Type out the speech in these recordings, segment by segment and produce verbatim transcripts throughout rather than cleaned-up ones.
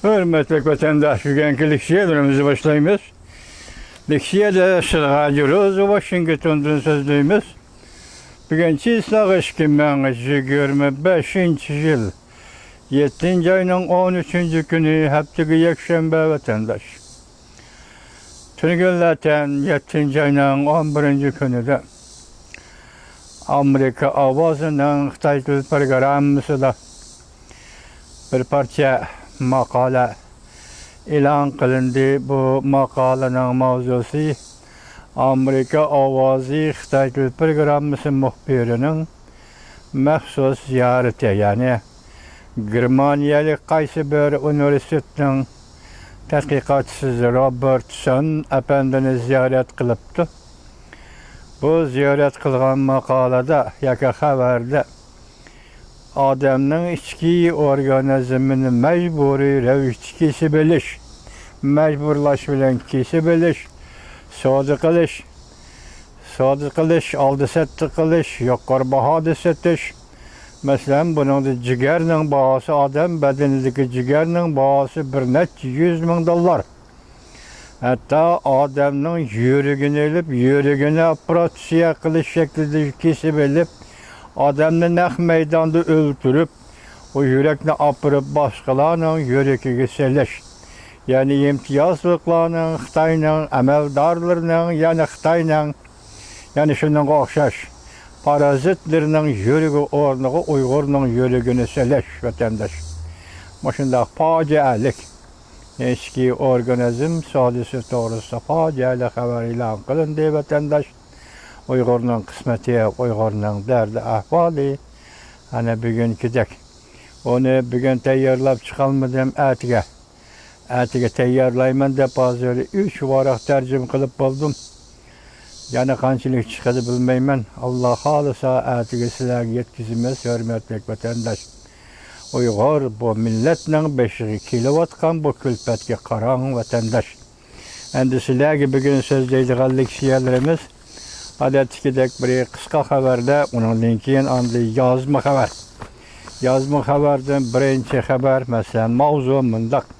ھۆرمەتلىك ۋەتەنداش، بۈگۈنكى لېكسىيەلىرىمىزنى باشلايمىز. لېكسىيەدە سىز رادىيو روزا ۋاشىنگتوندىن سۆزلەيمىز. بۈگۈن چىسلاغ ئىككى مىڭ يىگىرمە بەشىنچى يىل، يەتتىنچى ئاينىڭ ئون ئۈچىنچى كۈنى، ھەپتىگە يەكشەنبە، ۋەتەنداش. تۈنۈگۈن لاتەن يەتتىنچى ئاينىڭ ئون بىرىنچى كۈنىدە ئامېرىكا ئاۋازىنىڭ خىتاي تىل پروگراممىسىدا بىر پارچە ماقالە ئېلان قىلىندى. بۇ ماقالىنىڭ ماۋزۇسى ئامېرىكا ئاۋازى خىتاي تىل پروگراممىسى مۇخبىرىنىڭ مەخسۇس زىيارىتى، يەنى گېرمانىيەلىك قايسى بىر ئۇنىۋېرسىتېتنىڭ تەتقىقاتچىسى روبېرتسون ئەپەندىنى زىيارەت قىلىپتۇ. بۇ زىيارەت قىلغان ماقالىدە ياكى خەۋەردە ئادەمنىڭ ئىچكى ئورگانىزمىنى مەجبۇرىي رەۋىشتە كېسىپ ئېلىش، مەجبۇرلاش بىلەن كېسىپ ئېلىش، سودا قىلىش، سودا قىلىش، ئالدى سەتتە قىلىش، يۇقىرى باھادا سېتىش. مەسىلەن، بۇنىڭدا جىگەرنىڭ باھاسى، ئادەم بەدىنىدىكى جىگەرنىڭ باھاسى بىر نەچچە يۈز مىڭ دوللار. ھەتتا ئادەمنىڭ يۈرىكىنى ئېلىپ، يۈرىكىنى ئوپېراتسىيە قىلىش شەكلىدە كېسىپ ئېلىپ، ئادەمنى نەق مەيداندا ئۆلتۈرۈپ، ئۇ يۈرەكنى ئاپىرىپ باشقىلارنىڭ يۈرىكىگە سېلىش. يەنى ئىمتىيازلىقلارنىڭ، خىتاينىڭ ئەمەلدارلىرىنىڭ، يەنى خىتاينىڭ، يەنى شۇنىڭغا ئوخشاش پارازىتلىرىنىڭ يۈرىكى ئورنىغا ئۇيغۇرنىڭ يۈرىكىنى سېلىش، ۋەتەنداش. مۇشۇنداق پاجىئەلىك ئىچكى ئورگانىزم سودىسى توغرىسىدا پاجىئەلىك خەۋەر ئېلان قىلىندى، ۋەتەنداش. ئۇيغۇرنىڭ قىسمىتى، ئۇيغۇرنىڭ دەردى ئەھۋالى ئەنە بۈگۈنكىدەك. ئۇنى بۈگۈن تەييارلاپ چىقالمىدىم، ئەتىگە. ئەتىگە تەييارلايمەن دەپ ھازىر ئۈچ ۋاراق تەرجىمە قىلىپ بولدۇم. يەنە قانچىلىك چىقىدۇ بىلمەيمەن. ئاللا خالىسا ئەتىگە سىلەرگە يەتكۈزىمىز، ھۆرمەتلىك ۋەتەنداش. ئۇيغۇر بۇ مىللەتنىڭ بېشىغا كېلىۋاتقان بۇ كۈلپەتكە قاراڭ، ۋەتەنداش. ئەمدى سىلەرگە بۈگۈن سۆزلەيدىغان لېكسىيەلىرىمىز ئادەتتىكىدەك بىرى قىسقا خەۋەردە، ئۇنىڭدىن كېيىن ئاندىن يازما خەۋەر. يازما خەۋەردىن بىرىنچى خەۋەر، مەسىلەن، ماۋزۇ مۇنداق.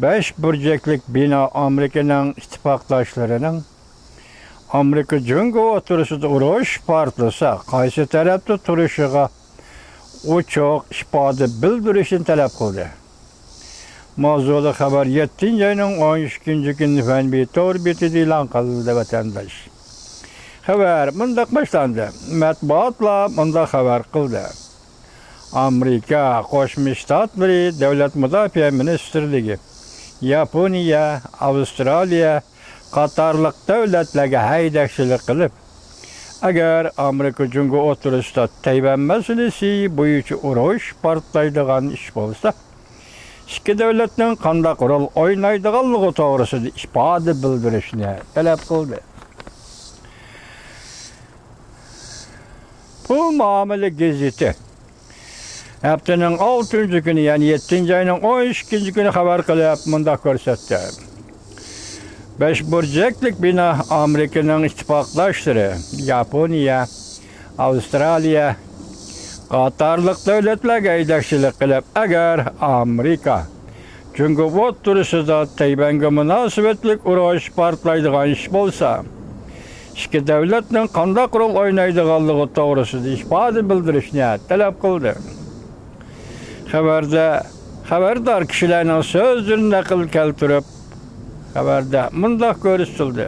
بەش بۇرجەكلىك بىنا ئامېرىكىنىڭ ئىتتىپاقداشلىرىنىڭ ئامېرىكا جۇڭگو ئوتتۇرىسىدا ئۇرۇش پارتلىسا، قايسى تەرەپتە تۇرۇشىغا ئوچۇق ئىپادە بىلدۈرۈشنى تەلەپ قىلدى. ماۋزۇلۇق خەۋەر يەتتىنچى ئاينىڭ ئون ئىككىنچى كۈنى فەنبى تور بېتىدە ئېلان قىلدى، ۋەتەنداش. خەۋەر مۇنداق باشلاندى. مەتبۇئاتلار مۇنداق خەۋەر قىلدى. ئامېرىكا قوشما شتاتلىرى دۆلەت مۇداپىئە مىنىستىرلىكى ياپونىيە، ئاۋسترالىيە قاتارلىق دۆلەتلەرگە ھەيدەكچىلىك قىلىپ، ئەگەر ئامېرىكا جۇڭگو ئوتتۇرىسىدا تەيۋەن مەسىلىسى بويىچە ئۇرۇش پارتلايدىغان ئىش بولسا، ئىككى دۆلەتنىڭ قانداق رول ئوينايدىغانلىقى توغرىسىدا ئىپادە بىلدۈرۈشنى تەلەپ قىلدى. پۇل مۇئامىلە گېزىتى ھەپتىنىڭ ئالتىنچى كۈنى، يەنى يەتتىنچى ئاينىڭ ئون ئىككىنچى كۈنى خەۋەر قىلىپ مۇنداق كۆرسەتتى. بەش بۇرجەكلىك بىنا ئامېرىكىنىڭ ئىتتىپاقداشلىرى ياپونىيە، ئاۋسترالىيە قاتارلىق دۆلەتلەرگە ھەيدەكچىلىك قىلىپ، ئەگەر ئامېرىكا جۇڭگو ئوتتۇرىسىدا تەيۋەنگە مۇناسىۋەتلىك ئۇرۇش پارتلايدىغان ئىش بولسا، ئىككى دۆلەتنىڭ قانداق رول ئوينايدىغانلىقى توغرىسىدا ئىپادە بىلدۈرۈشنى تەلەپ قىلدى. خەۋەردە خەۋەردار كىشىلەرنىڭ سۆزلىرىنى نەقىل كەلتۈرۈپ، خەۋەردە مۇنداق كۆرسىتىلدى.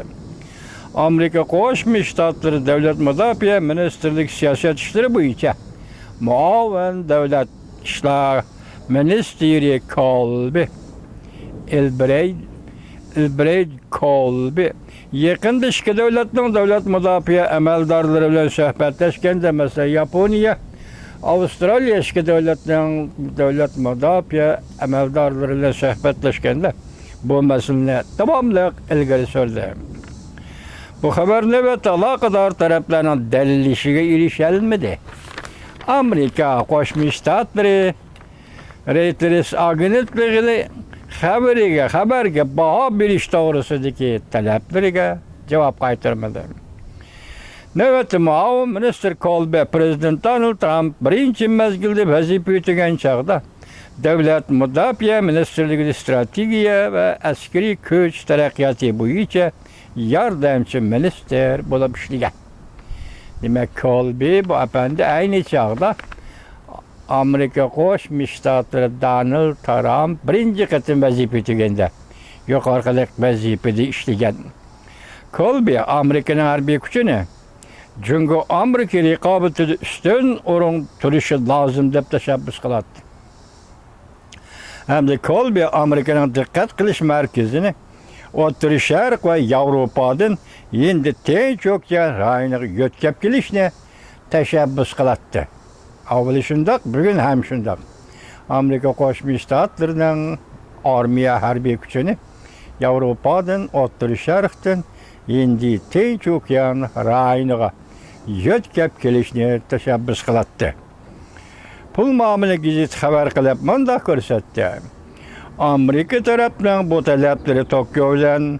ئامېرىكا قوشما شتاتلىرى دۆلەت مۇداپىئە مىنىستىرلىكى سىياسەت ئىشلىرى بويىچە مۇئاۋىن دۆلەت ئىشلار مىنىستىرى كولبى، ئېلبرېيد، ئېلبرېيد كولبى يېقىندا ئىككى دۆلەتنىڭ دۆلەت مۇداپىئە ئەمەلدارلىرى بىلەن سۆھبەتلەشكەندە، مەسىلەن، ياپونىيە، ئاۋسترالىيە ئىككى دۆلەتنىڭ دۆلەت مۇداپىئە ئەمەلدارلىرى بىلەن سۆھبەتلەشكەندە، بۇ مەسىلىنى داۋاملىق ئىلگىرى سۈردى. بۇ خەۋەر نۆۋەتتە ئالاقىدار تەرەپلەرنىڭ دەلىللىشىگە ئېرىشەلمىدى. ئامېرىكا قوشما شتاتلىرى رېيتېرس ئاگېنتلىقىنى خەۋىرىگە، خەۋەرگە باھا بېرىش توغرىسىدىكى تەلەپلىرىگە جاۋاب قايتۇرمىدى. نۆۋەتتە مۇئاۋىن مىنىستىر كولبى پىرېزىدېنت دونالد ترامپ بىرىنچى مەزگىلدە ۋەزىپە يۈتىگەن چاغدا دۆلەت مۇداپىئە مىنىستىرلىكىدە ئىستراتېگىيە ۋە ئەسكىرىي كۈچ تەرەققىياتى بويىچە ياردەمچى مىنىستىر بولۇپ ئىشلىگەن. دېمەك، كولبى بۇ ئەپەندى ئەينى چاغدا ئامېرىكا قوشما شتاتلىرى دونالد ترامپ بىرىنچى قېتىم ۋەزىپە يۈتىگەندە يۇقىرىقىلىق ۋەزىپىدە ئىشلىگەن. كولبى ئامېرىكىنىڭ ھەربىي كۈچىنى جۇڭگو ئامېرىكا رىقابىتىدە ئۈستۈن ئورۇن تۇرۇشى لازىم دەپ تەشەببۇس قىلاتتى. ھەمدە كولبى ئامېرىكىنىڭ دىققەت قىلىش مەركىزىنى ئوتتۇرا شەرق ۋە ياۋروپادىن ھىندى تىنچ ئوكيان رايونىغا يۆتكەپ كېلىشنى تەشەببۇس قىلاتتى. ئاۋۋىلى شۇنداق، بۈگۈن ھەم شۇنداق. ئامېرىكا قوشما شتاتلىرىنىڭ ئارمىيە ھەربىي كۈچىنى ياۋروپادىن، ئوتتۇرا شەرقتىن ھىندى تىنچ ئوكيان رايونىغا يۆتكەپ كېلىشنى تەشەببۇس قىلاتتى. پۇل مۇئامىلە گېزىتى خەۋەر قىلىپ مۇنداق كۆرسەتتى: ئامېرىكا تەرەپنىڭ بۇ تەلەپلىرى توكيو بىلەن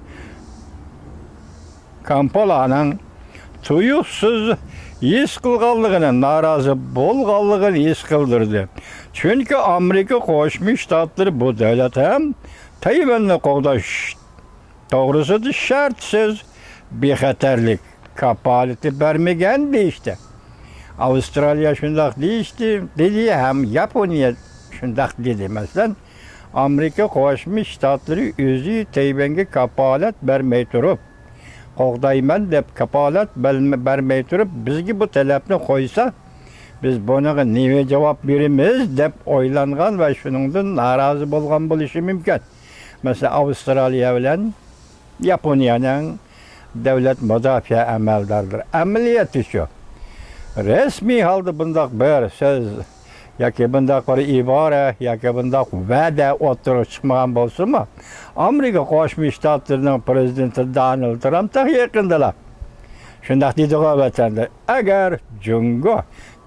كامپالانىڭ تۇيۇقسىز ھېس قىلغانلىقىنى، نارازى بولغانلىقىنى ھېس قىلدۇردى. چۈنكى ئامېرىكا قوشما شتاتلىرى بۇ دۆلەت ھەم تەيۋەننى قوغداش توغرىسىدا شەرتسىز بىخەتەرلىك كاپالىتى بەرمىگەن دېيىشتى. ئاۋسترالىيە شۇنداق دېيىشتى، دېدى ھەم ياپونىيە شۇنداق دېدى. مەسىلەن، ئامېرىكا قوشما شتاتلىرى ئۆزى تەيۋەنگە كاپالەت بەرمەي تۇرۇپ، قوغدايمەن دەپ كاپالەت بەلمە-، بەرمەي تۇرۇپ، بىزگە بۇ تەلەپنى قويسا، بىز بۇنىڭغا نېمە جاۋاب بېرىمىز دەپ ئويلانغان ۋە شۇنىڭدىن نارازى بولغان بولۇشى مۇمكىن. مەسىلەن، ئاۋسترالىيە بىلەن ياپونىيەنىڭ دۆلەت مۇداپىئە ئەمەلدارلىرى ئەمەلىيەتتە شۇ. رەسمىي ھالدا بۇنداق بىر سۆز ياكى بۇنداق بىر ئىبارە ياكى بۇنداق ۋەدە ئوتتۇرىغا چىقمىغان بولسىمۇ، ئامېرىكا قوشما شتاتلىرىنىڭ پىرېزىدېنتى دونالد ترامپ تېخى يېقىندىلا شۇنداق دېدىغۇ، ۋەتەندە، ئەگەر جۇڭگو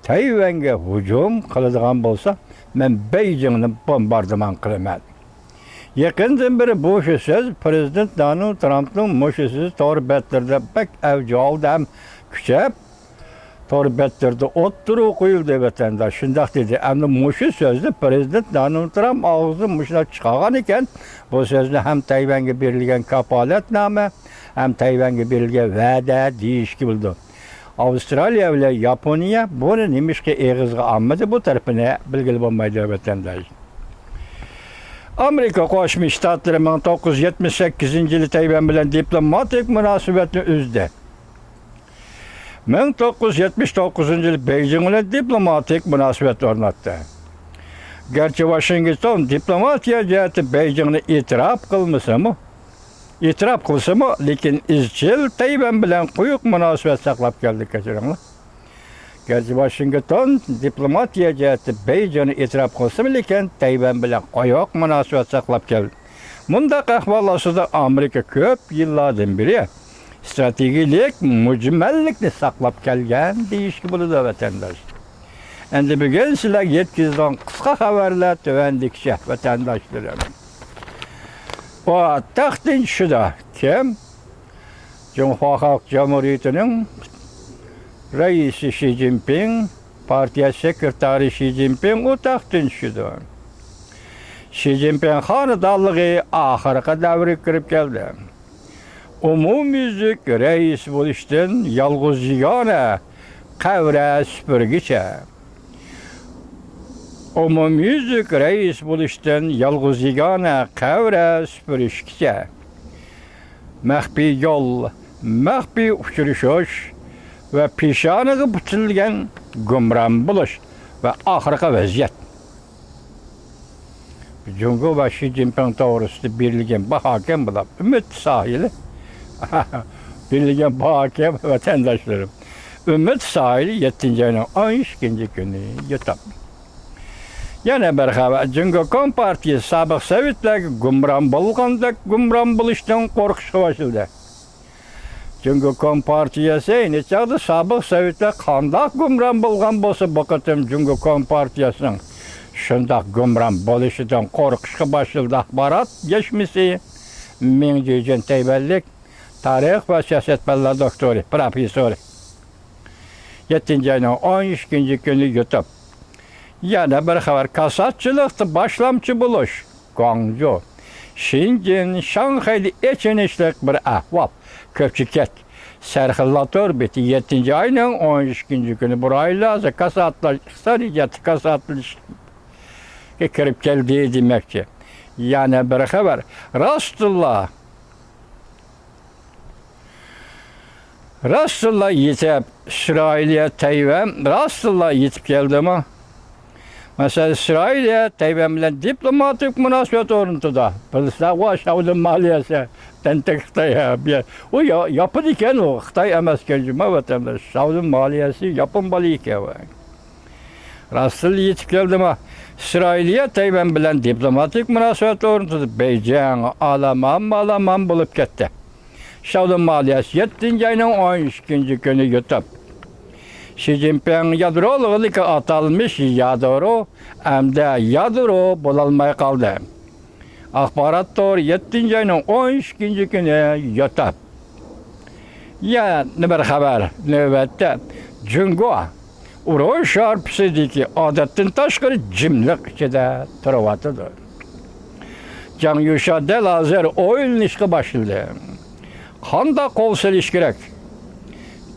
تەيۋەنگە ھۇجۇم قىلىدىغان بولسا، مەن بېيجىڭنى بومباردىمان قىلىمەن. يېقىندىن بېرى بۇ شۇ سۆز پىرېزىدېنت دونالد ترامپنىڭ مۇشۇ سۆزى تور بەتلىرىدە بەك ئەۋج ئالدى ھەم كۈچەپ، تور بەتلىرىدە ئوتتۇرىغا قويۇلدى، ۋەتەنداش شۇنداق دېدى. ئەمدى مۇشۇ سۆزنى پىرېزىدېنت دونالد ترامپ ئاغزىدىن مۇشۇنداق چىقارغان ئىكەن، بۇ سۆزنى ھەم تەيۋەنگە بېرىلگەن كاپالەتنامە، ھەم تەيۋەنگە بېرىلگەن ۋەدە دېيىشكە بولىدۇ. ئاۋسترالىيە بىلەن ياپونىيە بۇنى نېمىشقا ئېغىزغا ئالمىدى، بۇ تەرىپىنى بىلگىلى بولمايدۇ، ۋەتەنداش. ئامېرىكا قوشما شتاتلىرى مىڭ توققۇز يۈز يەتمىش سەككىزىنچى يىلى تەيۋەن بىلەن دىپلوماتىك مۇناسىۋەتنى ئۈزدى. مىڭ توققۇز يۈز يەتمىش توققۇزىنچى يىلى بېيجىڭ بىلەن دىپلوماتىك مۇناسىۋەت ئورناتتى. گەرچە ۋاشىنگتون دىپلوماتىيە جەھەتتە بېيجىڭنى ئېتىراپ قىلمىسىمۇ، ئېتىراپ قىلسىمۇ، لېكىن ئىزچىل تەيۋەن بىلەن قويۇق مۇناسىۋەت ساقلاپ كەلدى، كەچۈرۈڭلار. گەرچە ۋاشىنگتون دىپلوماتىيە جەھەتتە بېيجىڭنى ئېتىراپ قىلسىمۇ، لېكىن تەيۋەن بىلەن قويۇق مۇناسىۋەت ساقلاپ كەلدى. مۇنداق ئەھۋال ئاستىدا ئامېرىكا كۆپ يىللاردىن بېرى ئىستراتېگىيەلىك مۈجمەللىكنى ساقلاپ كەلگەن دېيىشكە بولىدۇ، ۋەتەنداش. ئەمدى بۈگۈن سىلەرگە يەتكۈزىدىغان قىسقا خەۋەرلەر تۆۋەندىكىچە، ۋەتەنداشلىرىم. ئۇ تەختتىن چۈشىدۇ. كىم؟ جۇڭخۇا خەلق جۇمھۇرىيىتىنىڭ رەئىسى شى جىنپىڭ، پارتىيە سېكرېتارى شى جىنپىڭ ئۇ تەختتىن چۈشىدۇ. شى جىنپىڭ خانىدانلىقى ئاخىرقى دەۋرگە كىرىپ كەلدى. ئومۇميۈزلۈك رەئىس بولۇشتىن يالغۇز يېگانە قەبرە سۈپۈرگىچە. ئومۇميۈزلۈك رەئىس بولۇشتىن يالغۇز يېگانە قەبرە سۈپۈرۈشكىچە. مەخپىي يول، مەخپىي ئۇچرىشىش ۋە پېشانىغا پۈتۈلگەن گۇمران بولۇش ۋە ئاخىرقى ۋەزىيەت. جۇڭگو ۋە شى جىنپىڭ توغرىسىدا بېرىلگەن باھاكەن بۇلار. ئۈمىد ساھىلى. بېرىلگەن باھاكەن، ۋەتەنداشلىرىم. ئۈمىد ساھىلى، يەتتىنچى ئاينىڭ ئون ئىككىنچى كۈنى يۇتۇپ. يەنە بىر خەۋەر. جۇڭگو كومپارتىيىسى سابىق سوۋېتلارغا گۇمران بولغاندەك گۇمران بولۇشتىن قورقۇشقا باشلىدى. جۇڭگو كومپارتىيەسى ئەينى چاغدا سابىق سوۋېتلار قانداق گۇمران بولغان بولسا، بۇ قېتىم جۇڭگو كومپارتىيەسىنىڭ شۇنداق گۇمران بولۇشىدىن قورقۇشقا باشلىدى. ئاخبارات يەشمىسى مىڭ جىجۈن تەيۋەنلىك تارىخ ۋە سىياسەت پەنلەر دوكتورى، پروفېسسورى. يەتتىنچى ئاينىڭ ئون ئىككىنچى كۈنى يۇتۇپ. يەنە بىر خەۋەر، كاساتچىلىقتا باشلامچى بولۇش. گۇاڭجۇ، شېنجېن، شاڭخەيدە ئېچىنىشلىق بىر ئەھۋال. كۆپچىكەت. سەرخىللار تور بېتى يەتتىنچى ئاينىڭ ئون ئىككىنچى كۈنى بۇ رايونلاردا كاساتلاش، ئىقتىسادىي جەھەتتە كاساتلىشىشقا كىرىپ كەلدى دېمەكچى. يەنە بىر خەۋەر، راستتىنلا راستتىنلا يېتىپ، ئىسرائىلىيە، تەيۋەن راستتىنلا يېتىپ كەلدىمۇ؟ مەسىلەن، ئىسرائىلىيە تەيۋەن بىلەن دىپلوماتىك مۇناسىۋەت ئورنىتىدۇ. بىلسە، ۋا شاۋلىن مالىيەسى، تەنتەك خىتاي، ھە، بۇ يا-، ياپون ئىكەن ئۇ، خىتاي ئەمەسكەن جۇما ۋەتەنداش. شاۋلىن مالىيەسى ياپون بالا ئىكەن ئۇ. راستتىنلا يېتىپ كەلدىمۇ؟ ئىسرائىلىيە تەيۋەن بىلەن دىپلوماتىك مۇناسىۋەت ئورنىتىدۇ. بېيجىڭ ئالامان-مالامان بولۇپ كەتتى. شاۋلىن مالىيەسى يەتتىنچى ئاينىڭ ئون ئىككىنچى كۈنى يۇتۇپ. شى جىنپىڭ يادرولۇقىدىكى ئاتالمىش يادرو ئەمدى يادرو بولالماي قالدى. ئاخبارات تورى يەتتىنچى ئاينىڭ ئون ئىككىنچى كۈنى يۇتۇپ. يەنە بىر خەۋەر، نۆۋەتتە جۇڭگو ئۇرۇش ھارپىسىدىكى ئادەتتىن تاشقىرى جىملىق ئىچىدە تۇرۇۋاتىدۇ. جاڭ يۈشا دەل ھازىر ئويلىنىشقا باشلىدى. قانداق قول سېلىش كېرەك؟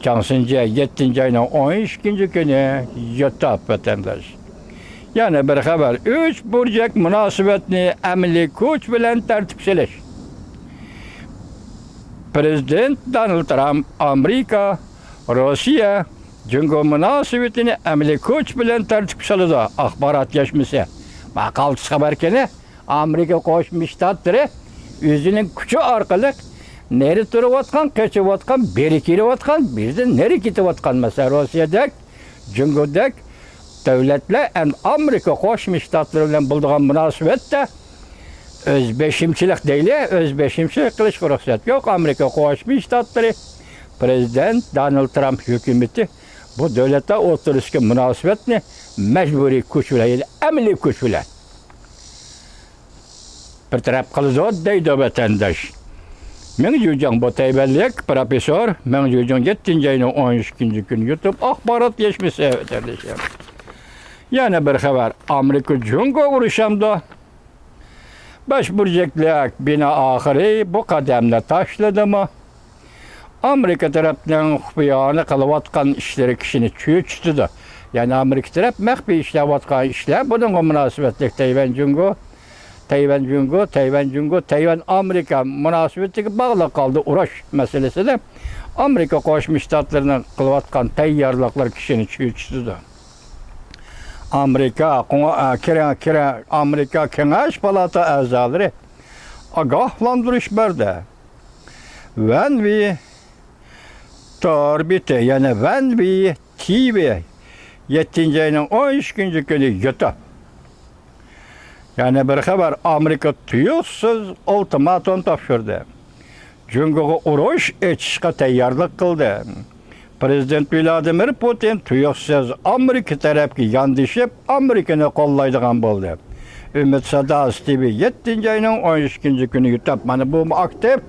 جاڭ سىنجيە يەتتىنچى ئاينىڭ ئون ئىككىنچى كۈنى يۇتۇپ، ۋەتەنداش. يەنە بىر خەۋەر، ئۈچ بۇرجەك مۇناسىۋەتنى ئەمەلىي كۈچ بىلەن تەرتىپكە سېلىش. پرېزىدېنت دونالد ترامپ ئامېرىكا، روسىيە، جۇڭگو مۇناسىۋىتىنى ئەمەلىي كۈچ بىلەن تەرتىپكە سالىدۇ. ئاخبارات يەشمىسى. ما قالتىس خەۋەركىنى، ئامېرىكا قوشما شتاتلىرى ئۆزىنىڭ كۈچى ئارقىلىق نېرى تۇرۇۋاتقان، قېچىۋاتقان، بېرى كېلىۋاتقان، بىزدىن نېرى كېتىۋاتقان، مەسىلەن، روسىيەدەك، جۇڭگودەك دۆلەتلەر ئەمدى ئامېرىكا قوشما شتاتلىرى بىلەن بولىدىغان مۇناسىۋەتتە ئۆز بېشىمچىلىق دەيلى، ئۆز بېشىمچىلىق قىلىشقا رۇخسەت يوق. ئامېرىكا قوشما شتاتلىرى پرېزىدېنت دونالد ترامپ ھۆكۈمىتى بۇ دۆلەتلەر ئوتتۇرىسىدىكى مۇناسىۋەتنى مەجبۇرىي كۈچ بىلەن، يەنى ئەمەلىي كۈچ بىلەن بىر تەرەپ قىلىدۇ دەيدۇ ۋەتەنداش. مېڭ جۈجاڭ، بۇ تەيۋەنلىك پروفېسسور مېڭ جۈجاڭ يەتتىنچى ئاينىڭ ئون ئىككىنچى كۈنى يۇتۇپ، ئاخبارات يەشمىسى ۋەتەندىشىم. يەنە بىر خەۋەر، ئامېرىكا جۇڭگو ئۇرۇشامدۇ؟ بەش بۇرجەكلىك بىنا ئاخىرى بۇ قەدەمنى تاشلىدىمۇ؟ ئامېرىكا تەرەپنىڭ خۇپىيانە قىلىۋاتقان ئىشلىرى كىشىنى چۆچۈتىدۇ. يەنى ئامېرىكا تەرەپ مەخپىي ئىشلەۋاتقان ئىشلار، بۇنىڭغا مۇناسىۋەتلىك تەيۋەن جۇڭگو، تەيۋەن جۇڭگو، تەيۋەن جۇڭگو، تەيۋەن ئامېرىكا مۇناسىۋىتىگە باغلىق قالدى ئۇرۇش مەسىلىسىدە. ئامېرىكا قوشما شتاتلىرىنىڭ قىلىۋاتقان تەييارلىقلىرى كىشىنى چۆچۈتىدۇ. ئامېرىكا قوڭ-، ئە، كىرە-، كىرە-، ئامېرىكا كېڭەش پالاتا ئەزالىرى ئاگاھلاندۇرۇش بەردى. ۋەن ۋېي تور بېتى، يەنى ۋەن ۋېي تى ۋېي يەتتىنچى ئاينىڭ ئون ئىككىنچى كۈنى يۇتۇپ. يەنە بىر خەۋەر، ئامېرىكا تۇيۇقسىز ئۇلتىماتوم تاپشۇردى. جۇڭگوغا ئۇرۇش ئېچىشقا تەييارلىق قىلدى. پرېزىدېنت ۋلادىمىر پۇتىن تۇيۇقسىز ئامېرىكا تەرەپكە ياندىشىپ، ئامېرىكىنى قوللايدىغان بولدى. ئۈمىد ساداسى تى ۋېي يەتتىنچى ئاينىڭ ئون ئىككىنچى كۈنى يۇتۇپ، مانا بۇ ئاكتىپ،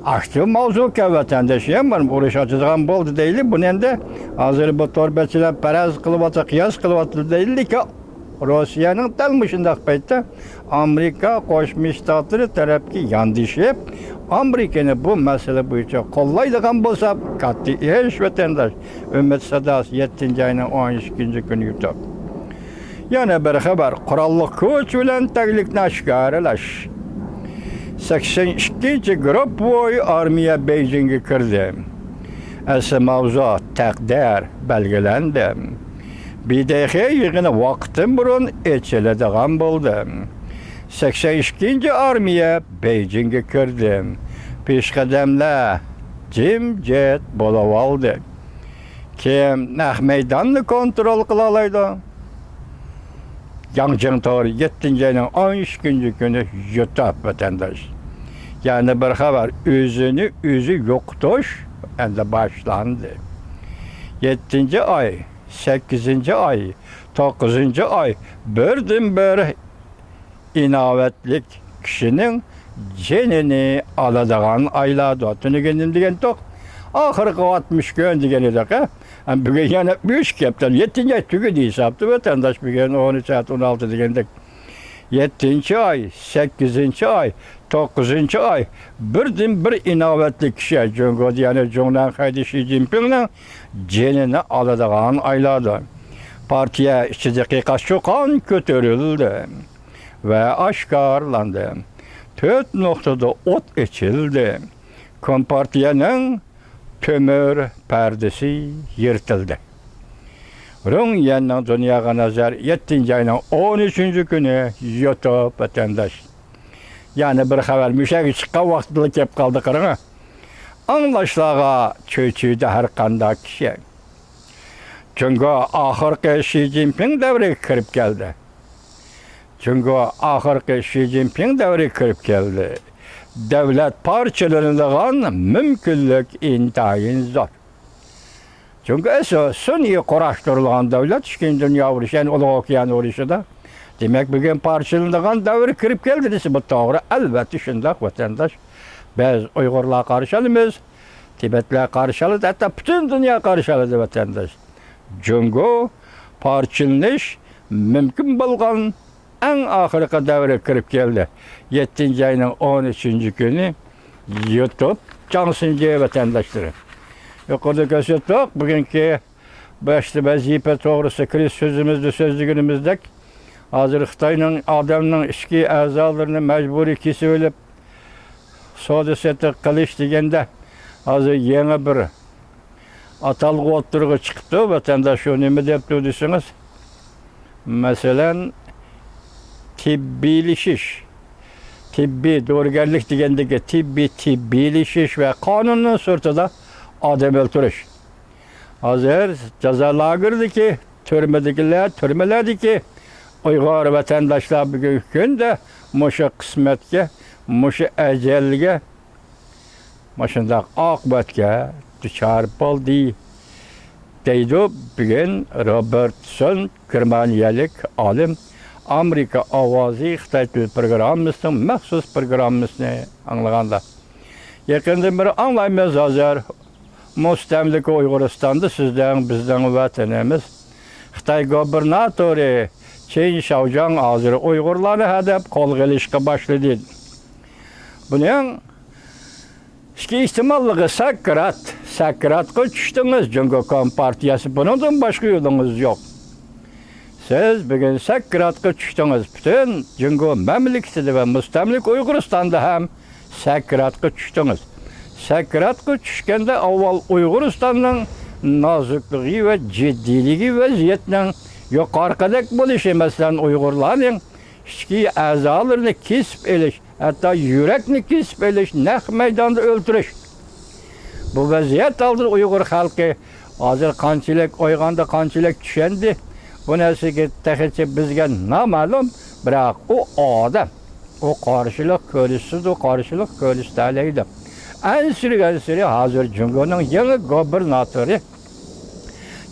ئاكتىپ ماۋزۇ ئىكەن، ۋەتەندىشىم، مانا ئۇرۇش ئاچىدىغان بولدى دەيلى. بۇنى ئەمدى ھازىر بۇ تور بەتچىلەر پەرەز قىلىۋاتىدۇ، قىياس قىلىۋاتىدۇ دەيلى. روسىيەنىڭ دەل مۇشۇنداق پەيتتە ئامېرىكا قوشما شتاتلىرى تەرەپكە ياندىشىپ، ئامېرىكىنى بۇ مەسىلە بويىچە قوللايدىغان بولسا، كاتتا ئىش، ۋەتەنداش. ئۈمىد ساداسى يەتتىنچى ئاينىڭ ئون ئىككىنچى كۈنى يۇتۇپ. يەنە بىر خەۋەر، قوراللىق كۈچ بىلەن تەگلىكنى ئاشكارىلاش. سەكسەن ئىككىنچى گۇرۇپپىۋوي ئارمىيە بېيجىڭگە كىردى. ئەسلى ماۋزۇ، تەقدىر بەلگىلەندى. بىدېخې يىغىنى ۋاقىتتىن بۇرۇن ئېچىلىدىغان بولدى. سەكسەن ئىككىنچى ئارمىيە بېيجىڭگە كىردى. پېشقەدەملەر جىمجىت بولۇۋالدى. كىم نەق مەيداننى كونترول قىلالايدۇ؟ ياڭ جىڭ تورى يەتتىنچى ئاينىڭ ئون ئىككىنچى كۈنى يۇتۇپ، ۋەتەنداش. يەنە بىر خەۋەر، ئۆزىنى ئۆزى يوقىتىش ئەمدى باشلاندى. يەتتىنچى ئاي، سەككىزىنچى ئاي، توققۇزىنچى ئاي بىردىنبىر ئىناۋەتلىك كىشىنىڭ جېنىنى ئالىدىغان ئايلاردۇر. تۈنۈگۈن نېمە دېگەنتۇق؟ ئاخىرقى ئاتمىش كۈن دېگەن ئىدۇق، ھە؟ ھەم بۈگۈن يەنە ئۈچ كەپتەر، يەتتىنچى ئاي تۈگىدى ھېسابتا ۋەتەنداش. بۈگۈن ئون ئۈچ سائەت ئون ئالتە دېگەندەك، يەتتىنچى ئاي، سەككىزىنچى ئاي، توققۇزىنچى ئاي، بىردىن بىر ئىناۋەتلىك كىشى جۇڭگودا، يەنى جۇڭنەن خەيدى شى جىنپىڭنىڭ جېنىنى ئالىدىغان ئايلاردۇر. پارتىيە ئىچىدىكى قاچا-قان كۆتۈرۈلدى ۋە ئاشكارىلاندى. تۆت نۇقتىدا ئوت ئېچىلدى. كومپارتىيەنىڭ تۆمۈر پەردىسى يىرتىلدى. رۇڭ يەننىڭ دۇنياغا نەزەر، يەتتىنچى ئاينىڭ ئون ئۈچىنچى كۈنى يۇتۇپ ۋەتەنداش. يەنە بىر خەۋەر، مۇشەگە چىققان ۋاقتىدىلا كەپ قالدى، قاراڭ. ئاڭلاشلارغا چۆچۈيدۇ ھەر قانداق كىشى. جۇڭگو ئاخىرقى شى جىنپىڭ دەۋرىگە كىرىپ كەلدى. جۇڭگو ئاخىرقى شى جىنپىڭ دەۋرىگە كىرىپ كەلدى. دۆلەت پارچىلىنىدىغان مۇمكىنلىك ئىنتايىن زور. جۇڭگو ئەسلى سۈنئىي قۇراشتۇرۇلغان دۆلەت، ئىككىنچى دۇنيا ئۇرۇشى، يەنى ئۇلۇغ ئوكيان ئۇرۇشىدا. دېمەك، بۈگۈن پارچىلىنىدىغان دەۋر كىرىپ كەلدى دېسە، بۇ توغرا. ئەلۋەتتە شۇنداق، ۋەتەنداش. بىز ئۇيغۇرلار قارشى ئالىمىز، تىبەتلەر قارشى ئالىدۇ، ھەتتا پۈتۈن دۇنيا قارشى ئالىدۇ، ۋەتەنداش. جۇڭگو پارچىلىنىش مۇمكىن بولغان ئەڭ ئاخىرقى دەۋرگە كىرىپ كەلدى. يەتتىنچى ئاينىڭ ئون ئۈچىنچى كۈنى يۇتۇپ جاڭسىنجى ۋەتەنداشلىرى. يۇقىرىدا كۆرسەتتۇق، بۈگۈنكى باشتا ۋەزىپە توغرىسىدا كىرىش سۆزىمىزدە سۆزلىگىنىمىزدەك، ھازىر خىتاينىڭ ئادەمنىڭ ئىچكى ئەزالىرىنى مەجبۇرىي كېسىۋېلىپ، سودا سېتىق قىلىش دېگەندە، ھازىر يېڭى بىر ئاتالغۇ ئوتتۇرىغا چىقىپتۇ. ۋەتەنداش شۇ نېمە دەپتۇ دېسىڭىز، مەسىلەن، تېببىيلىشىش، تېببىي دورىگەرلىك دېگەندىكى تېببىي، تېببىيلىشىش ۋە قانۇننىڭ سىرتىدا ئادەم ئۆلتۈرۈش. ھازىر جازا لاگېرىدىكى، تۈرمىدىكىلەر، تۈرمىلەردىكى ئۇيغۇر ۋەتەنداشلار بۈگۈنكى كۈندە مۇشۇ قىسمەتكە، مۇشۇ ئەجەلگە، مۇشۇنداق ئاقىۋەتكە دۇچار بولدى، دەيدۇ بۈگۈن روبېرتسون، گېرمانىيەلىك ئالىم، ئامېرىكا ئاۋازى خىتاي تىل پروگراممىسىنىڭ مەخسۇس پروگراممىسىنى ئاڭلىغاندا. يېقىندىن بېرى ئاڭلايمىز ھازىر، مۇستەملىكە ئۇيغۇرىستاندا سىزنىڭ، بىزنىڭ ۋەتىنىمىز. خىتاي گۇبېرناتورى چېن شياۋجياڭ ھازىر ئۇيغۇرلارنى ھەدەپ قولغا ئېلىشقا باشلىدى. بۇنىڭ ئىككى ئېھتىماللىقى سەكرات، سەكراتقا چۈشتىڭىز، جۇڭگو كومپارتىيەسى، بۇنىڭدىن باشقا يولىڭىز يوق. سىز بۈگۈن سەكراتقا چۈشتىڭىز، پۈتۈن جۇڭگو مەملىكىتىدە ۋە مۇستەملىكە ئۇيغۇرىستاندا ھەم سەكراتقا چۈشتىڭىز. سەكراتقا چۈشكەندە ئاۋۋال ئۇيغۇرىستاننىڭ نازۇكلۇقى ۋە جىددىيلىكى، ۋەزىيەتنىڭ يۇقىرىقىدەك بولۇشى، مەسىلەن، ئۇيغۇرلارنىڭ ئىچكى ئەزالىرىنى كېسىپ ئېلىش، ھەتتا يۈرەكنى كېسىپ ئېلىش، نەق مەيداندا ئۆلتۈرۈش. بۇ ۋەزىيەت ئالدىدا ئۇيغۇر خەلقى ھازىر قانچىلىك ئويغاندى، قانچىلىك چۈشەندى، بۇ نەرسىگە تېخىچە بىزگە نامەلۇم. بىراق ئۇ ئادەم، ئۇ قارشىلىق كۆرسىتىدۇ، قارشىلىق كۆرسىتەلەيدۇ. ئەنسىرىگەنسېرى ھازىر جۇڭگونىڭ يېڭى گۇبېرناتورى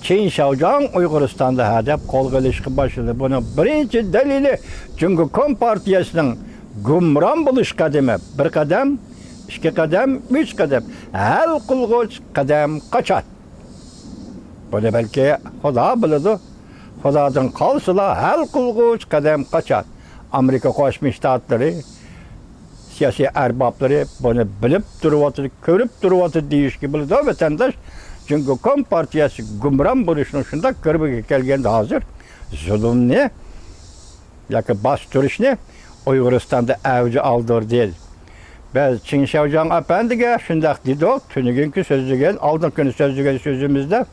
چېن شياۋجياڭ ئۇيغۇرىستاندا ھەدەپ قولغا ئېلىشقا باشلىدى. بۇنىڭ بىرىنچى دەلىلى جۇڭگو كومپارتىيەسىنىڭ گۇمران بولۇش قەدىمى. بىر قەدەم، ئىككى قەدەم، ئۈچ قەدەم. ھەل قىلغۇچ قەدەم قاچان؟ بۇنى بەلكى خۇدا بىلىدۇ. خۇدادىن قالسىلا، ھەل قىلغۇچ قەدەم قاچان؟ ئامېرىكا قوشما شتاتلىرى سىياسىي ئەربابلىرى بۇنى بىلىپ تۇرۇۋاتىدۇ، كۆرۈپ تۇرۇۋاتىدۇ دېيىشكە بولىدۇ، ۋەتەنداش. جۇڭگو كومپارتىيەسى گۇمران بولۇشنىڭ شۇنداق گىرۋىكىگە كەلگەندە، ھازىر زۇلۇمنى ياكى باستۇرۇشنى ئۇيغۇرىستاندا ئەۋج ئالدۇردى. بىز چېن شياۋجياڭ ئەپەندىگە شۇنداق دېدۇق، تۈنۈگۈنكى سۆزلىگەن، ئالدىنقى كۈنى سۆزلىگەن سۆزىمىزدە،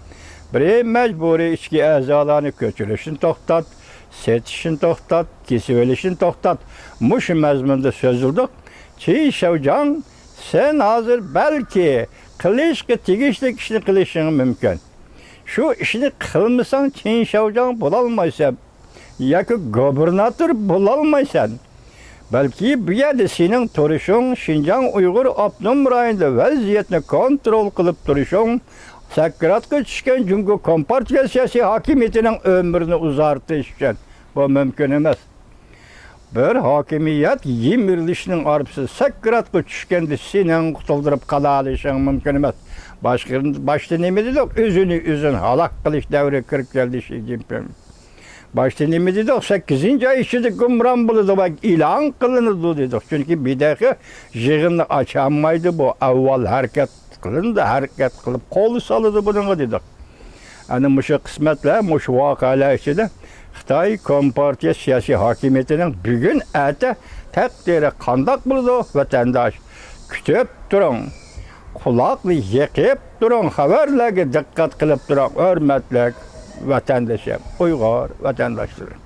بىر مەجبۇرىي ئىچكى ئەزالارنى كۆچۈرۈشنى توختات، سېتىشنى توختات، كېسىۋېلىشنى توختات. مۇشۇ مەزمۇندا سۆزلىدۇق. چېن شياۋجياڭ، سەن ھازىر بەلكى قىلىشقا تېگىشلىك ئىشنى قىلىشىڭ مۇمكىن. شۇ ئىشنى قىلمىساڭ، چېن شياۋجياڭ بولالمايسەن ياكى گۇبېرناتور بولالمايسەن. بەلكى بۇ يەردە سېنىڭ تۇرۇشۇڭ، شىنجاڭ ئۇيغۇر ئاپتونوم رايونىدا ۋەزىيەتنى كونترول قىلىپ تۇرۇشۇڭ، سەكراتقا چۈشكەن جۇڭگو كومپارتىيە سىياسىي ھاكىمىيىتىنىڭ ئۆمرىنى ئۇزارتىش ئۈچۈن. بۇ مۇمكىن ئەمەس. بىر ھاكىمىيەت يىمىرىلىشنىڭ ئارپىسىدا سەكراتقا چۈشكەندە سېنىڭ قۇتۇلدۇرۇپ قالالىشىڭ مۇمكىن ئەمەس. باشقا، باشتا نېمە دېدۇق؟ ئۆزىنى ئۆزىنى ھالاك قىلىش دەۋرىگە كىرىپ كەلدى شى جىنپىڭ. باشتا نېمە دېدۇق؟ سەككىزىنچى ئاي ئىچىدە گۇمران بولىدۇ ۋە ئېلان قىلىنىدۇ دېدۇق. چۈنكى بىدەخى يىغىننى ئاچالمايدۇ بۇ. ئاۋۋال ھەرىكەت قىلىنىدۇ، ھەرىكەت قىلىپ قول سالىدۇ بۇنىڭغا دېدۇق. ئەنە مۇشۇ قىسمەتلەر، مۇشۇ ۋەقەلەر ئىچىدە خىتاي كومپارتىيە سىياسىي ھاكىمىيىتىنىڭ بۈگۈن، ئەتە تەقدىرى قانداق بولىدۇ، ۋەتەنداش؟ كۈتۈپ تۇرۇڭ. قۇلاقنى يېقىپ تۇرۇڭ، خەۋەرلەرگە دىققەت قىلىپ تۇرۇڭ، ھۆرمەتلىك ۋەتەندىشىم، ئۇيغۇر ۋەتەنداشلىرىم.